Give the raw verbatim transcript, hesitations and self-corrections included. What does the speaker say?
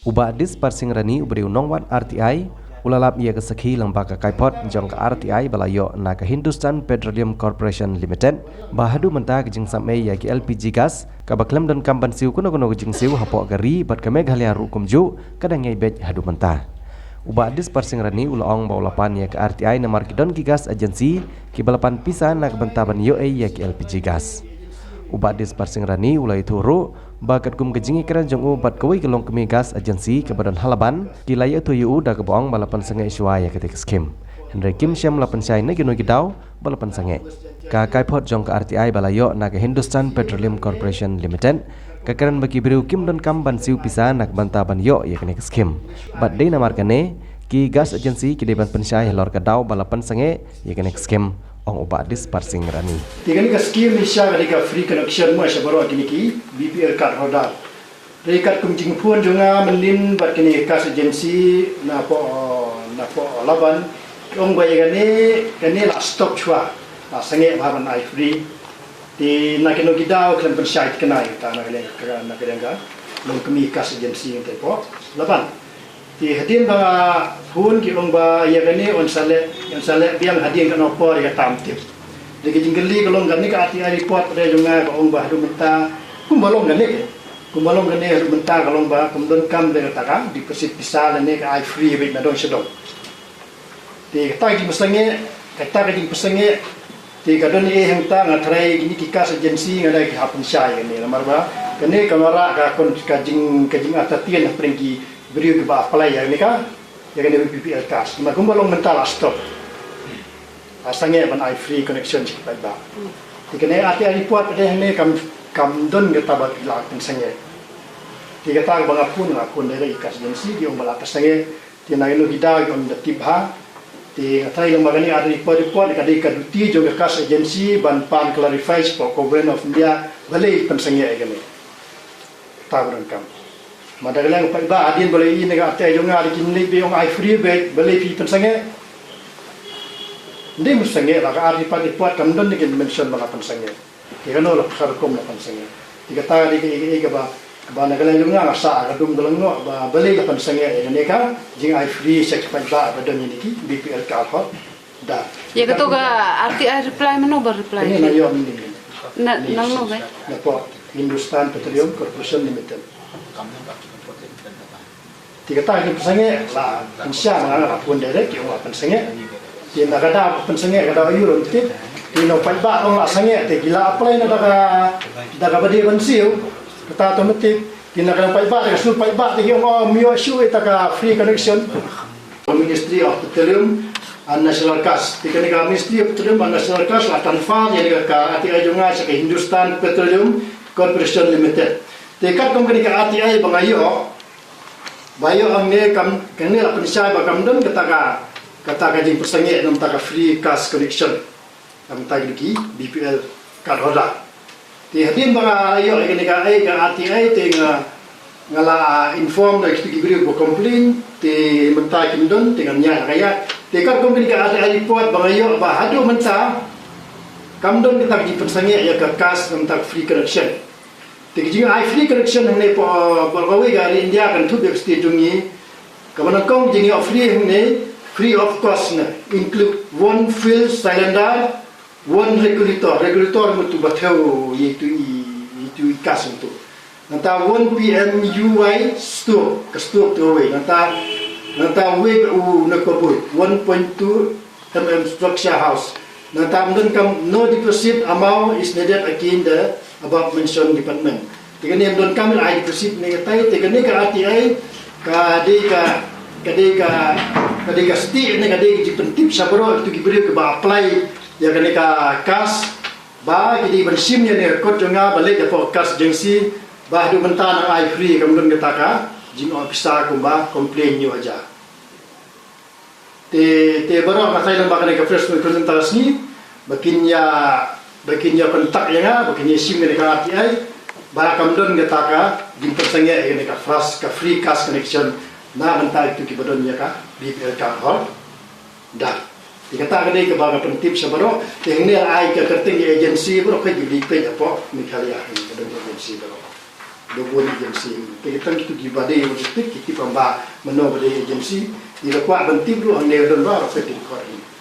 U Bah Dispar Singh Rani, u briew nongwan R T I, u la lap ïa ka sakhi lyngba ka kaiphod jong ka R T I ba la ïoh na ka Hindustan Petroleum Corporation Limited, ba haduh mynta ka jingsam ei ïa ki L P G gas, kaba khlem donkam ban siew kano kano ka jingsiew hapoh ka ri bad ka Meghalaya ruh kumjuh, ka dang ïai beit haduh mynta. U Bah Dispar Singh Rani u la ong ba u la pan ïa ka R T I namar ki don ki gas agency kiba la pan pisa na ka bynta ban ïoh ei ïa ki L P G gas. U Bah Dispar Singh Rani u la ïathuh ruh ba katkum ka jingïakren jong u bad kawei ka longkmie gas agency kaba don ha Laban, ki la ïathuh ïa u da kaba ong ba la pynsangeh shuwa ïa kata ka skim. Hynrei kim shym la pynshai na kino ki daw ba la pynsangeh. Ka kaiphod jong ka R T I ba la ïoh na ka Hindustan Petroleum Corporation Limited, ka kren ba ki briew kim donkam ban siew pisa na ka bynta ban ïoh ïa kane ka skim. Bad dei namar kane, ki gas agency ki dei ban pynshai halor ka daw ba la pynsangeh ïa kane ka skim, ong u Bah Dispar Singh Rani. Te kane ka skim hi sha ka dei ka free connection mo sha baroh kine ki B P L card holder. Te katkum jingphone jong nga mynnin bad kine gas agency napoh, napoh Laban, ki ong ba ïa kane, kane la stop shuwa, la sangeh bha ban ai free. Te na kino ki daw khlem pynshai thikna ïa kata na ka liang ka, na ka liang ka longkmie gas agency ngi te poh Laban. Te hadien ba nga phone ki ong ba ïa kane yn sa leh, yn sa leh biang hadien katno por ïa kata ym tip. Te ka jingkylli ka long kane ka R T I report pat jong nga ka ong ba haduh mynta kumba long kane, kumba long kane haduh mynta ka long ba kam donkam da kata ka deposit pisa lane ka ai free beit na dong sha dong. Te kata ka jingpynsangeh, kata ka jingpynsangeh, te ka don ei hangta, nga tharai kine ki gas agency nga dei ki hap pynshai kane namar ba kane ka wanrah ka kon ka jing, ka jingartatien hapdeng ki briew kiba apply ïa kane ka, ïa kane ka B P L gas. Namar kumba long mynta la stop. La sangeh ban ai free connection sha ki paidbah. Te kane R T I report pat hangne kam, kam don kata ba ki la pynsangeh. Te kata ba nga phone, nga phone direct ïa ki gas agency, ki ong ba la pynsangeh. Te na kino ki daw ki ong da tip bha. Te nga tharai lem ba kane ka report, report ka dei ka duty jong ka gas agency ban pan clarify shapoh Government of India balei pynsangeh ïa kane. Kata ba donkam. Namar da ka liang u paidbah hadien ba la ïohi na ka R T I jong nga, da kin leit beit ong ai free beit, balei phi pynsangeh. Ym dei pynsangeh, la ka R T I report kam don ne kin mention ba la pynsangeh. Te kano la, ka rukom la pynsangeh. Te kata ka dei kaei kaei kaba, kaba na ka liang jong nga nga sah ka dum ka lyngngoh ba balei la pynsangeh ïa kane ka jingai free sha ki paidbah ba don ïa kine ki B P L card holder. Ïa kato ka R T I reply mynno ba reply? Kane na ïoh mynne. Na, nangno ba? Napoh Hindustan Petroleum Corporation Limited. Te kata ka jingpynsangeh la pynshai, nga la phone direct, ki ong la pynsangeh. Te na ka daw pynsangeh ka daw aïu ruh ym tip. Te na u paidbah ong la sangeh, te ki la apply na da ka, da kaba dei ban siew. Kata to ym tip. Te na ka daw paidbah, da ka shu paidbah, te ki ong, oh, ym ïoh shuh ïa kata ka free connection. Ministry of Petroleum and Natural Gas. Te kane ka Ministry of Petroleum and Natural Gas la transfer ïa kane ka R T I jong nga sha ka Hindustan Petroleum Corporation Limited. Te katkum kane ka R T I ba nga ïoh, ba ïoh hangne kam, kane la pynshai ba kam don kata ka, kata ka jingpynsangeh na ka bynta ka free gas connection na ka bynta ki B P L card holder. Te hadien ba nga ïoh ïa kane ka, ïa ka R T I te nga, nga la inform da kito ki briew ba complain, te mynta kim don, te ngan ïaid la ka ïaid. Te katkum kane ka R T I report ba nga ïoh ba haduh mynta kam don kata ka jingpynsangeh ïa ka gas na ka bynta ka free connection. Te ka jingai free connection hangne hapoh, hapoh kawei ka ri India kan thup ïa ka state jong ngi. Kaba nyngkong ka jingïoh free hangne, free of cost ne, include one fuel cylinder, one regulator, regulator mynta ba thew ïa itu i, itu i gas mynta. Nangta one P M U Y stove, ka stove te kawei. Nangta, nangta wei u na ka bui, one point two M M structure house. Nangta ym don kam, no deposit amount is needed against the above mentioned department. Te kane ym don kam ai deposit ne katai, te kane ka R T I ka dei ka, ka dei ka, ka dei ka stieh ne ka dei ka jingpyntip sha baroh kito ki briew kiba apply ïa kane ka gas, ba ki dei ban shim ïa kane ka kot jong nga ba leit hapoh gas agency, ba haduh mynta nang ai free, kam don kata ka jingong pisa kumba complain ïa u hajar. Te, te baroh nga tharai lem ba kane ka press conference mynta ka sngi, ba kin ïa, ba kin ïa contact ïa nga, ba kin ïa shim ïa kane ka R T I, ba kam don kata ka jingpynsangeh ïa kane ka fras, ka free gas connection na ka bynta kito kiba don ïa ka B P L card holder. Te kata ka dei kaba nga pyntip sha baroh, te hangne ai ka kyrteng agency baroh, ka jingpeit hapoh Meghalaya, ka don agency baroh. da bun agency. Te ki tang kitu ki ba dei ba ki tip ki tip ba mano ba dei agency. Ngi la kwah ban tip ruh hangne don ba ba ki record.